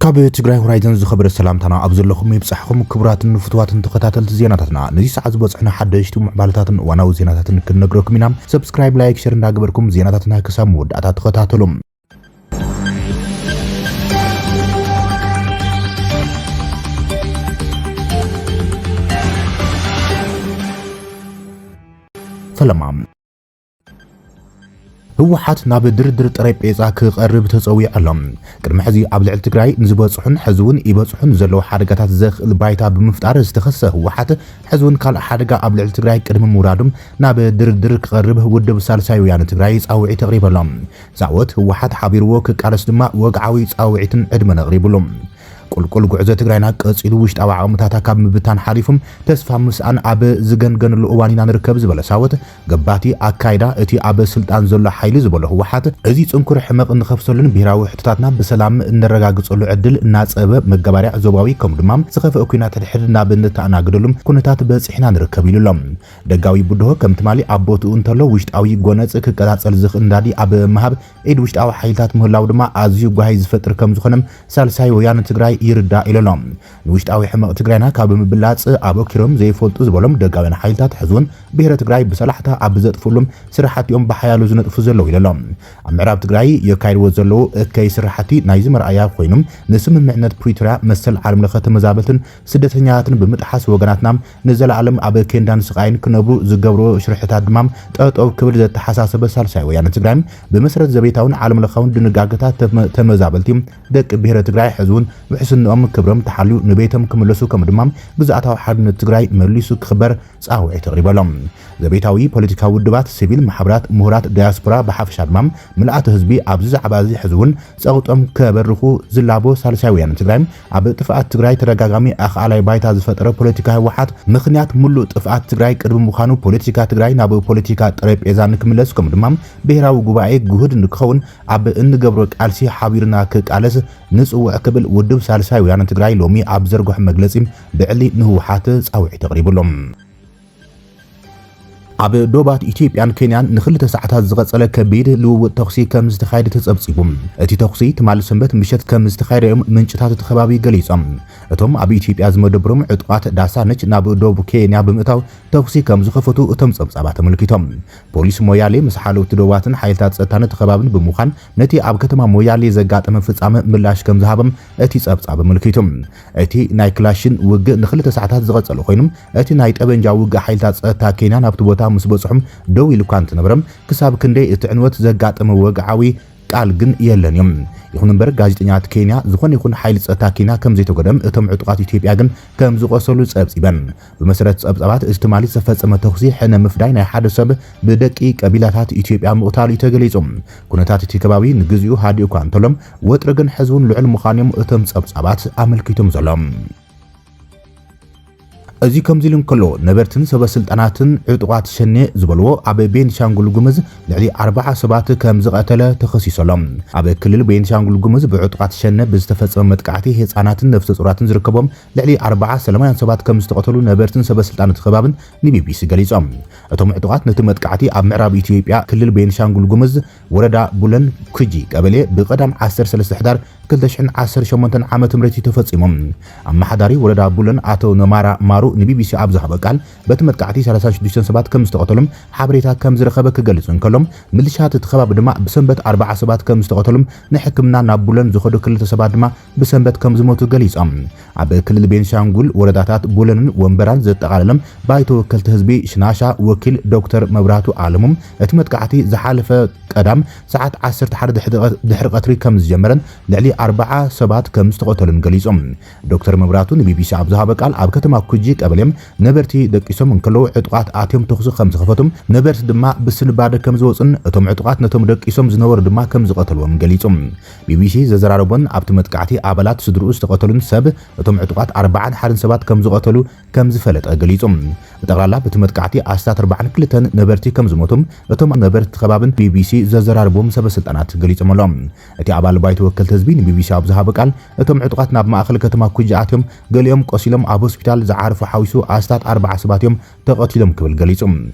ኣብ ትግራይ ሆራይዘን ዝኸበረ ሰላምታና ኣብ ዘለኹም ይብጻሕኹም። ክቡራትን ፍቱዋትን ተኸታተልቲ ዜናታትና፣ ነዚ ሰዓት ዝበጽሑና ሓደሽቲ ምዕባለታትን እዋናዊ ዜናታትን ክንነግረኩም ኢና። ሰብስክራይብ፣ ላይክ፣ ሸር እንዳገበርኩም ዜናታትና ክሳብ መወዳእታ ተኸታተሉ። ፈለማ። ህወሓት ናብ ድርድር ጠረጴዛ ክቐርብ ተጸዊዑ ኣሎ። ቅድሚ ሕዚ ኣብ ልዕሊ ትግራይ ንዝበጽሑን ሕዚ እውን ይበጽሑን ዘለዉ ሓደጋታት ዘኽእል ባይታ ብምፍጣር ዝተኸሰ ህወሓት፣ ሕዚ እውን ካልእ ሓደጋ ኣብ ልዕሊ ትግራይ ቅድሚ ምውራዱ ናብ ድርድር ክቐርብ ውድብ ሳልሳይ ወያነ ትግራይ ጻውዒት ኣቕሪቡ ኣሎ። ዛወት ህወሓት ሓቢርዎ ክቃለስ ድማ ወግዓዊ ጻውዒትን ዕድመን ኣቕሪቡሉ። ቁልቁል ጉዕዞ ትግራይና ቀጺሉ፣ ውሽጣዊ ዓቕምታታ ካብ ምብታን ሓሊፉ ተስፋ ምስኣን ኣብ ዝገንገንሉ እዋን ኢና ንርከብ ዝበለ ሳወት፣ ገባቲ ኣካይዳ እቲ ኣብ ስልጣን ዘሎ ሓይሊ ዝበሎ ህወሓት፣ እዚ ጽንኩር ሕመቕ እንኸፍሰሉን ብሄራዊ ሕቶታትና ብሰላም እነረጋግጸሉ ዕድል እናጸበ፣ መጋባርያ ዞባዊ ከምኡ ድማ ዝኸፍአ ኲናት ሕድሕድ ናብ እንተኣናግደሉ ኩነታት በጺሕና ንርከብ ኢሉ ኣሎ። ደጋዊ ብድሆ ከም ትማሊ ኣብ ቦትኡ እንተሎ፣ ውሽጣዊ ጎነጽ ክቀጻጸል ዝኽእል ነዳዲ ኣብ ምሃብ ኢድ ውሽጣዊ ሓይልታት ምህላው ድማ ኣዝዩ ጓሂ ዝፈጥር ከም ዝኾነ ሳልሳይ ወያነ ትግራይ ይርዳእ ኢሉ ኣሎ። ንውሽጣዊ ሕመቕ ትግራይና ካብ ምብላጽ ኣበኪሮም ዘይፈልጡ ዝበሎም ደጋውያን ሓይልታት፣ ሕዚ እውን ብሄረ ትግራይ ብሰላሕታ ኣብ ዘጥፍሉ ስራሕቲ እዮም ብሓያሉ ዝነጥፉ ዘለዉ ኢሉ ኣሎ። ኣብ ምዕራብ ትግራይ የካይድዎ ዘለዉ እከይ ስራሕቲ ናይዚ መርኣያ ኮይኑ፣ ንስምምዕነት ፕሪቶርያ መሰል ዓለም ለኸ ተመዛበልትን ስደተኛታትን ብምጥሓስ፣ ወገናትና ንዘለኣለም ኣብ ኬንዳን ስቓይን ክነብሩ ዝገብርዎ ሽርሕታት ድማ ጠጠው ክብል ዘተሓሳሰበ ሳልሳይ ወያነ ትግራይ፣ ብመሰረት ዘቤታውን ዓለም ለኻውን ድንጋገታት ተመ-፣ ተመዛበልቲ ደቂ ብሄረ ትግራይ ሕዚ እውን ውሕስንኦም ክብሮም ተሓልዩ ንቤቶም ክምለሱ፣ ከምኡ ድማ ግዝኣታዊ ሓድነት ትግራይ መሊሱ ክኽበር ጻውዒት ኣቕሪቡ ኣሎ። ዘቤታዊ ፖለቲካዊ ውድባት፣ ሲቪል ማሕበራት፣ ምሁራት፣ ዳያስፖራ ብሓፈሻ ድማ ምልኣተ ህዝቢ ኣብዚ ዛዕባ እዚ ሕዚ እውን ጸቕጦም ከበርኹ ዝላቦ ሳልሳይ ወያነ ትግራይ፣ ኣብ ጥፍኣት ትግራይ ተደጋጋሚ ኣኽኣላይ ባይታ ዝፈጠረ ፖለቲካ ህወሓት ምኽንያት ምሉእ ጥፍኣት ትግራይ ቅድሚ ምዃኑ፣ ፖለቲካ ትግራይ ናብ ፖለቲካ ጠረጴዛ ንክምለስ፣ ከምኡ ድማ ብሄራዊ ጉባኤ ግሁድ ንክኸውን ኣብ እንገብሮ ቃልሲ ሓቢርና ክቃለስ ንጽውዕ ክብል ውድብ ሳልሳይ ወያነ ትግራይ ሎሚ ኣብ ዘርግሖ መግለጺ ብዕሊ ንህወሓት ጻውዒት ኣቕሪቡሎም። ኣብ ዶባት ኢትዮጵያን ኬንያን ንኽልተ ሰዓታት ዝቐጸለ ከቢድ ልውውጥ ተኹሲ ከም ዝተኻየደ ተጸብጺቡ። እቲ ተኹሲ ትማሊ ሰንበት ምሸት ከም ዝተኻየደ እዮም ምንጭታት እቲ ከባቢ ገሊጾም። እቶም ኣብ ኢትዮጵያ ዝመደብሮም ዕጡቓት ዳሳነች ናብ ዶብ ኬንያ ብምእታው ተኹሲ ከም ዝኸፈቱ እቶም ጸብጻባት ኣመልኪቶም። ፖሊስ ሞያሌ ምስ ሓለውቲ ዶባትን ሓይልታት ጸጥታን እቲ ከባብን ብምዃን ነቲ ኣብ ከተማ ሞያሌ ዘጋጠመ ፍጻመ ምላሽ ከም ዝሃበም እቲ ጸብጻብ ኣመልኪቱ። እቲ ናይ ክላሽን ውግእ ንኽልተ ሰዓታት ዝቐጸለ ኮይኑ፣ እቲ ናይ ጠበንጃ ውግእ ሓይልታት ጸጥታ ኬንያ ናብቲ ቦታ ምስ በጽሑም ደው ኢሉ እኳ እንተነበረ፣ ክሳብ ክንደይ እቲ ዕንወት ዘጋጠመ ወግዓዊ ቃል ግን የለን እዩ። ይኹን እምበር፣ ጋዜጠኛታት ኬንያ ዝኾነ ይኹን ሓይሊ ጸጥታ ኬንያ ከም ዘይተጎድኦም፣ እቶም ዕጡቓት ኢትዮጵያ ግን ከም ዝቖሰሉ ጸብጺበን። ብመሰረት ጸብጻባት፣ እዚ ትማሊ ዝተፈጸመ ተኹሲ ሕነ ምፍዳይ ናይ ሓደ ሰብ ብደቂ ቀቢላታት ኢትዮጵያ ምቕታሉ እዩ ተገሊጹ። ኩነታት እቲ ከባቢ ንግዚኡ ሃዲኡ እኳ እንተሎ፣ ወጥሪ ግን ሕዚ እውን ልዑል ምዃኑ እዮም እቶም ጸብጻባት ኣመልኪቶም ዘሎ። እዚ ከምዚ ኢሉ እንከሎ፣ ነበርትን ሰበ ስልጣናትን ዕጡቓት ሸኔ ዝበልዎ ኣብ ቤንሻንጉል ጉምዝ ልዕሊ ኣርባዓ ሰባት ከም ዝቐተለ ተኸሲሱ ኣሎ። ኣብ ክልል ቤንሻንጉል ጉምዝ ብዕጡቓት ሸኔ ብዝተፈጸመ መጥቃዕቲ ህጻናትን ነፍሰ ጡራትን ዝርከቦም ልዕሊ ኣርባዓ ሰላማውያን ሰባት ከም ዝተቐተሉ ነበርትን ሰበ ስልጣን እቲ ከባብን ንቢቢሲ ገሊጾም። እቶም ዕጡቓት ነቲ መጥቃዕቲ ኣብ ምዕራብ ኢትዮጵያ ክልል ቤንሻንጉል ጉምዝ ወረዳ ቡለን ኩጂ ቀበሌ ብቐዳም ዓሰርተ ሰለስተ ሕዳር ክልተ ሽሕን ዓሰርተ ሸሞንተን ዓመተ ምህረት እዩ ተፈጺሙ። ኣመሓዳሪ ወረዳ ቡለን ኣቶ ነማራ ማሩ ንቢቢሲ ኣብ ዝሃበ ቃል፣ በቲ መጥቃዕቲ ሰላሳ ሽዱሽተ ሰባት ከም ዝተቐተሉን ሓበሬታ ከም ዝረኸበ ክገልጽ እንከሎ፣ ምልሻት እቲ ከባቢ ድማ ብሰንበት ኣርባዓ ሰባት ከም ዝተቐተሉን ንሕክምና ናብ ቡለን ዝኸዱ ክልተ ሰባት ድማ ብሰንበት ከም ዝሞቱ ገሊጾም። ኣብ ክልል ቤንሻንጉል ወረዳታት ቡለንን ወንበራን ዘጠቓለለ ባይቶ ወከልቲ ህዝቢ ሽናሻ ወኪል ዶክተር መብራቱ ኣለሙ፣ እቲ መጥቃዕቲ ዝሓለፈ ቀዳም ሰዓት ዓሰርተ ሓደ ድሕሪ ቀ-፣ ድሕሪ ቀትሪ ከም ዝጀመረን ልዕሊ ኣርባዓ ሰባት ከም ዝተቐተሉን ገሊጹ። ዶክተር መብራቱ ንቢቢሲ ኣብ ዝሃበ ቃል፣ ኣብ ከተማ ኩጂ ቀበሌ ነበርቲ ደቂሶም እንከለዉ ዕጡቓት ኣትዮም ተኹሲ ከም ዝኸፈቱ፣ ነበርቲ ድማ ብስንባደ ከም ዝወጹን እቶም ዕጡቓት ነቶም ደቂሶም ዝነበሩ ድማ ከም ዝቐተልዎም ገሊጹ። ቢቢሲ ዘዘራረቦን ኣብቲ መጥቃዕቲ ኣባላት ስድርኡ ዝተቐተሉን ሰብ እቶም ዕጡቓት ኣርባዓን ሓደን ሰባት ከም ዝቐተሉ ከም ዝፈለጠ ገሊጹ። ብጠቕላላ በቲ መጥቃዕቲ ኣስታት ኣርባዓን ክልተን ነበርቲ ከም ዝሞቱም እቶም ነበርቲ ከባብን ቢቢሲ ዘዘራርቦም ሰበ ስልጣናት ገሊጾም ኣለዉ። እቲ ኣባል ባይቶ ወከልቲ ህዝቢ ንቢቢሲ ኣብ ዝሃቦ ቃል፣ እቶም ዕጡቓት ናብ ማእከል ከተማ ኩጂ ኣትዮም፣ ገሊኦም ቆሲሎም ኣብ ሆስፒታል ዝዓረፉ ሓዊሱ ኣስታት ኣርባዓ ሰባት እዮም ተቐቲሎም ክብል ገሊጹ።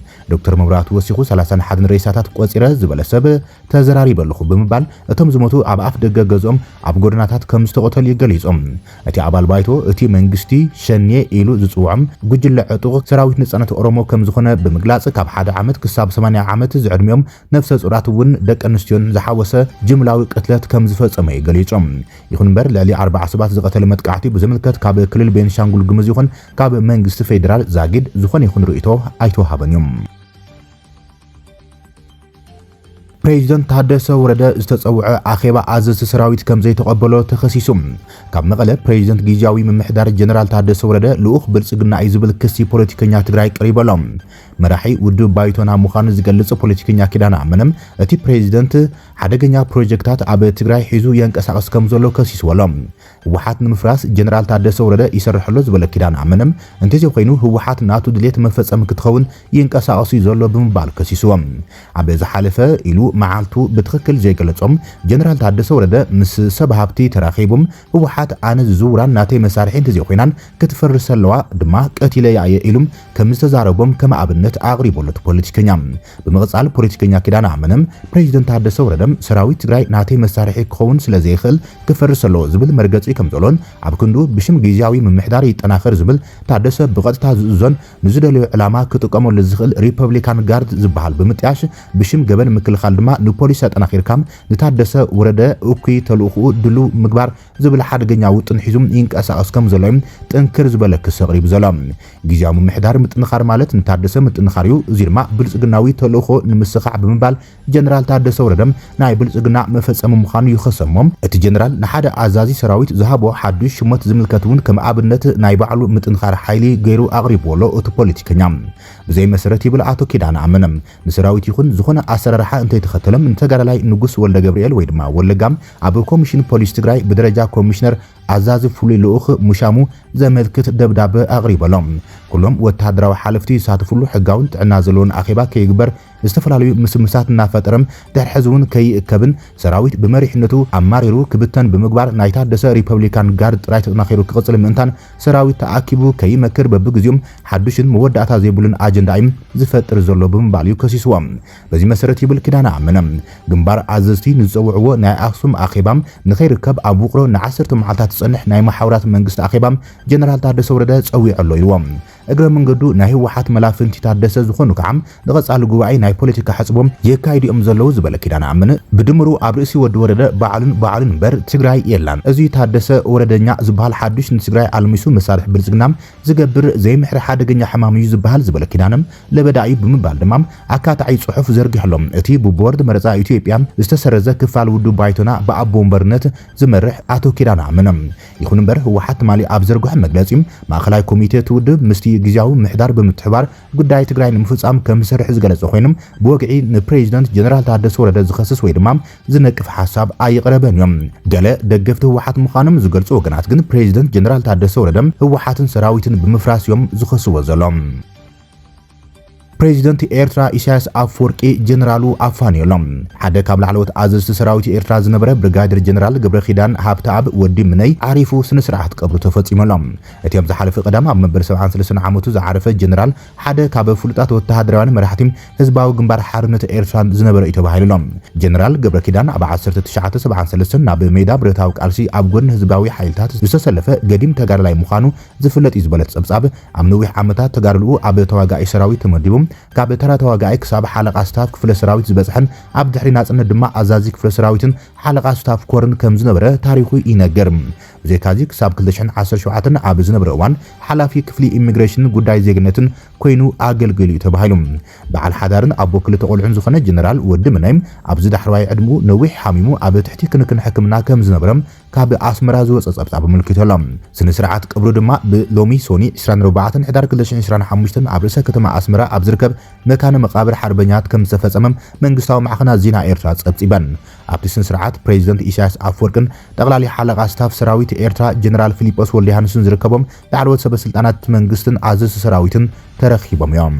ዶክተር መብራህቱ ወሲኹ፣ ሰላሳን ሓደን ሬሳታት ቆጺረ ዝበለ ሰብ ተዘራሪበ ኣለኹ ብምባል፣ እቶም ዝሞቱ ኣብ ኣፍ ደገ ገዝኦም ኣብ ጎደናታት ከም ዝተቐተሉ እዩ ገሊጹ። እቲ ኣባል ባይቶ፣ እቲ መንግስቲ ሸኔ ኢሉ ዝጽውዖም ጉጅለ ዕጡቕ ሰራዊት ነጻነት ኦሮሞ ከም ዝኾነ ብምግላጽ፣ ካብ ሓደ ዓመት ክሳብ ሰማንያ ዓመት ዝዕድሚኦም ነፍሰ ጹራት እውን ደቂ ኣንስትዮን ዝሓወሰ ጅምላዊ ቅትለት ከም ዝፈጸመ እዩ ገሊጹ። ይኹን እምበር፣ ልዕሊ ኣርባዓ ሰባት ዝቐተለ መጥቃዕቲ ብዝምልከት ካብ ክልል ቤንሻንጉል ጉሙዝ ይኹን ካብ መንግስቲ ፌዴራል ዛጊድ ዝኾነ ይኹን ርእይቶ ኣይተዋሃበን እዩ። ፕሬዚደንት ታደሰ ወረደ ዝተጸውዐ ኣኼባ ኣዘዝቲ ሰራዊት ከም ዘይተቐበሎ ተኸሲሱ። ካብ መቐለ ፕሬዚደንት ግዝያዊ ምምሕዳር ጀነራል ታደሰ ወረደ ልኡኽ ብልጽግና እዩ ዝብል ክሲ ፖለቲከኛ ትግራይ ቀሪቡ ኣሎ። መራሒ ውድብ ባይቶና ምዃኑ ዝገልጽ ፖለቲከኛ ኪዳነ ኣመነ፣ እቲ ፕሬዚደንት ሓደገኛ ፕሮጀክታት ኣብ ትግራይ ሒዙ የንቀሳቐስ ከም ዘሎ ከሲስዎ ኣሎ። ህወሓት ንምፍራስ ጀነራል ታደሰ ወረደ ይሰርሕ ኣሎ ዝበለ ኪዳነ ኣመነ፣ እንተዘይኮይኑ ህወሓት ናቱ ድሌት መፈጸሚ ክትኸውን ይንቀሳቐስ እዩ ዘሎ ብምባል ከሲስዎ። ኣብ ዝሓለፈ ኢሉ መዓልቱ ብትኽክል ዘይገለጾም ጀነራል ታደሰ ወረደ ምስ ሰብ ሃብቲ ተራኺቡም፣ ህወሓት ኣነ ዝዝውራን ናተይ መሳርሒ እንተዘይኮይናን ክትፈርስ ኣለዋ ድማ ቀቲለያ እየ ኢሉም ከም ዝተዛረቦም ከም ኣብነት ኣቕሪቡ ኣሎ እቲ ፖለቲከኛ። ብምቕጻል ፖለቲከኛ ኪዳነ ኣመነ፣ ፕሬዚደንት ታደሰ ወረደ ሰራዊት ትግራይ ናተይ መሳርሒ ክኸውን ስለ ዘይኽእል ክፈርስ ኣለዎ ዝብል መርገጺ ከም ዘሎን ኣብ ክንዱ ብሽም ግዝያዊ ምምሕዳር ይጠናኸር ዝብል ታደሰ ብቐጥታ ዝእዞን ንዝደለዮ ዕላማ ክጥቀመሉ ዝኽእል ሪፐብሊካን ጋርድ ዝበሃል ብምጥያሽ ብሽም ገበን ምክልኻል ድማ ንፖሊስ ኣጠናኺርካ ንታደሰ ወረደ እኩይ ተልእኾኡ ድሉው ምግባር ዝብል ሓደገኛ ውጥን ሒዙ ይንቀሳቐስ ከም ዘሎ እዩ ጥንክር ዝበለ ክሲ ኣቕሪቡ ዘሎ። ግዝያዊ ምምሕዳር ምጥንኻር ማለት ንታደሰ ምጥንኻር እዩ፣ እዚ ድማ ብልጽግናዊ ተልእኾ ንምስኻዕ ብምባል ጀነራል ታደሰ ወረደ ናይ ብልጽግና መፈጸሚ ምዃኑ ይኸሰሞ። እቲ ጀነራል ንሓደ ኣዛዚ ሰራዊት ዝሃቦ ሓዱሽ ሽሞት ዝምልከት እውን ከም ኣብነት ናይ ባዕሉ ምጥንኻር ሓይሊ ገይሩ ኣቕሪብዎ ኣሎ እቲ ፖለቲከኛ። ብዘይ መሰረት ይብል ኣቶ ኪዳነ ኣመነ፣ ንሰራዊት ይኹን ዝኾነ ኣሰራርሓ እንተይተኸተሎም ንተጋዳላይ ንጉስ ወልደ ገብርኤል ወይ ድማ ወለጋ ኣብ ኮሚሽን ፖሊስ ትግራይ ብደረጃ ኮሚሽነር ኣዛዚ ፍሉይ ልኡኽ ምሻሙ ዘመልክት ደብዳበ ኣቕሪበሎም። ኩሎም ወተሃደራዊ ሓለፍቲ ዝሳተፍሉ ሕጋውን ጥዕና ዘለዎን ኣኼባ ከይግበር ዝተፈላለዩ ምስምሳት እናፈጠረ ድሕሪ ሕዚ እውን ከይእከብን ሰራዊት ብመሪሕነቱ ኣማሪሩ ክብተን ብምግባር ናይ ታደሰ ሪፐብሊካን ጋርድ ጥራይ ተጠናኺሩ ክቕጽል ምእንታን ሰራዊት ተኣኪቡ ከይመክር በብግዜኡም ሓዱሽን መወዳእታ ዘይብሉን ኣጀንዳ እዩ ዝፈጥር ዘሎ ብምባል እዩ ከሲስዎ። በዚ መሰረት ይብል ኪዳነ ኣመነ፣ ግንባር ኣዘዝቲ ንዝጸውዕዎ ናይ ኣኽሱም ኣኼባ ንኸይርከብ ኣብ ውቕሮ ንዓሰርተ መዓልታት ዝጸንሕ ናይ መሓውራት መንግስቲ ኣኼባ ጀነራል ታደሰ ወረደ ጸዊዑ ኣሎ ኢልዎ። እግረ መንገዱ ናይ ህወሓት መላፍንቲ ታደሰ ዝኾኑ ከዓ ንቐጻሊ ጉባኤ ናይ ፖለቲካ ሕጽቦም የካይዱ እዮም ዘለዉ ዝበለ ኪዳነ ኣመነ፣ ብድምሩ ኣብ ርእሲ ወዲ ወረደ ባዕሉን ባዕሉን እምበር ትግራይ የላን። እዚ ታደሰ ወረደኛ ዝበሃል ሓዱሽ ንትግራይ ኣልሚሱ መሳርሒ ብልጽግና ዝገብር ዘይምሕሪ ሓደገኛ ሕማም እዩ ዝበሃል ዝበለ ኪዳነ፣ ለበዳ እዩ ብምባል ድማ ኣካታዒ ጽሑፍ ዘርጊሑ ኣሎ። እቲ ብቦርድ መረጻ ኢትዮጵያ ዝተሰረዘ ክፋል ውድብ ባይቶና ብኣቦ ወንበርነት ዝመርሕ ኣቶ ኪዳነ ኣመነ። ይኹን እምበር ህወሓት ትማሊ ኣብ ዘርግሖ መግለጺ፣ ማእኸላይ ኮሚቴ እቲ ውድብ ምስቲ ግዝያዊ ምምሕዳር ብምትሕባር ጉዳይ ትግራይ ንምፍጻም ከም ዝሰርሕ ዝገለጸ ኮይኑ፣ ብወግዒ ንፕሬዚደንት ጀነራል ታደሰ ወረደ ዝኸስስ ወይ ድማ ዝነቅፍ ሓሳብ ኣይቕረበን እዮም። ገለ ደገፍቲ ህወሓት ምዃኖም ዝገልጹ ወገናት ግን ፕሬዚደንት ጀነራል ታደሰ ወረደ ህወሓትን ሰራዊትን ብምፍራስ እዮም ዝኸስዎ ዘሎ። ፕሬዚደንት ኤርትራ ኢሳያስ ኣፈወርቂ ጀነራሉ ኣፋንዮ ኣሎ። ሓደ ካብ ላዕለዎት ኣዘዝቲ ሰራዊት ኤርትራ ዝነበረ ብሪጋዴር ጀነራል ገብረ ኪዳን ሃብተኣብ ወዲ ምነይ ዓሪፉ ስነ ስርዓት ቀብሩ ተፈጺሙ ኣሎ። እቲ ኣብ ዝሓለፈ ቀዳም ኣብ መበል ሰብዓን ሰለስተን ዓመቱ ዝዓረፈ ጀነራል ሓደ ካብ ፍሉጣት ወተሃደራውያን መራሕቲ ህዝባዊ ግንባር ሓርነት ኤርትራ ዝነበረ እዩ ተባሂሉ ኣሎ። ጀነራል ገብረ ኪዳን ኣብ ዓሰርተ ትሽዓተ ሰብዓን ሰለስተን ናብ ሜዳ ብረታዊ ቃልሲ ኣብ ጎኒ ህዝባዊ ሓይልታት ዝተሰለፈ ገዲም ተጋዳላይ ምዃኑ ዝፍለጥ እዩ ዝበለ ጸብጻብ፣ ኣብ ነዊሕ ዓመታት ተጋድልኡ ኣብ ተዋጋኢ ሰራዊት ተመዲቡ፣ ካብ ተራ ተዋጋኢ ክሳብ ሓለቓ ስታፍ ክፍለ ሰራዊት ዝበጽሐን ኣብ ድሕሪ ናጽነት ድማ ኣዛዚ ክፍለ ሰራዊትን ሓለቓ ስታፍ ኮርን ከም ዝነበረ ታሪኹ ይነግር። ብዘይካዚ ክሳብ ክልተ ሽሕን ዓሰርተ ሸውዓተን ኣብ ዝነበረ እዋን ሓላፊ ክፍሊ ኢሚግሬሽንን ጉዳይ ዜግነትን ኮይኑ ኣገልጊሉ እዩ ተባሂሉ። በዓል ሓዳርን ኣቦ ክልተ ቆልዑን ዝኾነ ጀነራል ወዲ ምናይም ኣብዚ ዳሕረዋይ ዕድምኡ ነዊሕ ሓሚሙ ኣብ ትሕቲ ክንክን ሕክምና ከም ዝነበረ ካብ ኣስመራ ዝወጸ ጸብጻብ ኣመልኪቱ ኣሎ። ስነ ስርዓት ቀብሩ ድማ ብሎሚ ሶኒ ዕስራን ኣርባዕተን ሕዳር ክልተ ሽሕን ዕስራን ሓሙሽተን ኣብ ርእሰ ከተማ ኣስመራ ኣብ ዝርከብ መካነ መቃብር ሓርበኛት ከም ዝተፈጸመ መንግስታዊ ማዕኸናት ዜና ኤርትራ ጸብጺበን። ኣብቲ ስነ ስርዓት ፕሬዚደንት ኢሳያስ ኣፈወርቅን ጠቕላሊ ሓለቓ ስታፍ ሰራዊት ኤርትራ ጀነራል ፊሊጶስ ወልደዮሃንስን ዝርከቦም ላዕለዎት ሰበ ስልጣናት መንግስትን ኣዘዝቲ ሰራዊትን ተረኺቦም እዮም።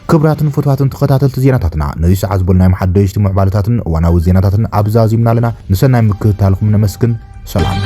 ክቡራትን ፍቱዋትን ተኸታተልቲ ዜናታትና፣ ነዚ ሰዓት ዝበልናዮም ሓደሽቲ ምዕባለታትን እዋናዊ ዜናታትን ኣብዚ ኣዚምና ኣለና። ንሰናይ ምክትታልኩም ነመስግን። ሰላም።